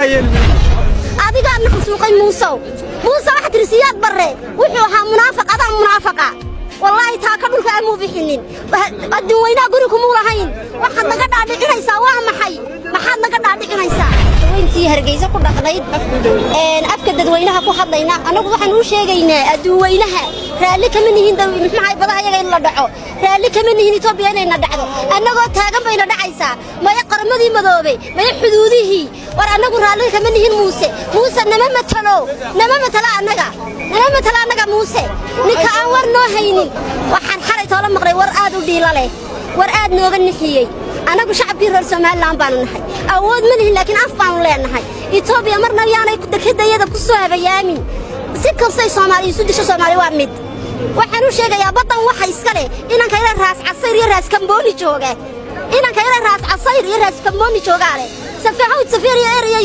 Yeeli mayno. Adigaa naxasuuqay, Muusow. Muuse, waxaad tiri Siyaad Barre wuxuu ahaa munaafiq. Adaa munaafaqa, wallaahi. Taaka dhulka aamuu bixinin, adduun weynaha guri kumuu lahayn. Waxaad naga dhaadhicinaysaa waa maxay? Maxaad naga dhaadhicinaysaa? Weyntii Hargeysa ku dhaqnayd, afka dadweynaha ku hadlayna, annagu waxaan u sheegaynaa adduun weynaha: raalli kama nihin muxuu badaha yaga in la dhaco, raalli kama nihin Itoobiya inayna dhacdo. Annagoo taagan bayna dhacaysaa. Maya Qaramadii Madoobey, maya xuduudihii. War annagu raalli kama nihin Muuse. Muuse nama matalo, nama matalo annaga, nama matalo annaga. Muuse ninka aan war noo haynin. Waxaan xalay toola maqlay war aad u dhiilo leh, war aad nooga nixiyey. Annagu shacabkii reer Somaliland baanu nahay. Awood ma lihin, laakiin af baanu leenahay. Itoobiya marna yaanay dekedayada ku soo habayaamin. Si kastay Soomaaliya isu disho, Soomaali waa mid. Waxaan u sheegayaa, baddan waxa iska leh inanka ila Raas Casayr iyo Raas Kambooni jooga. Inanka ila Raas Casayr iyo Raas Kambooni joogaa leh. Safahawd Safeeriya eraya.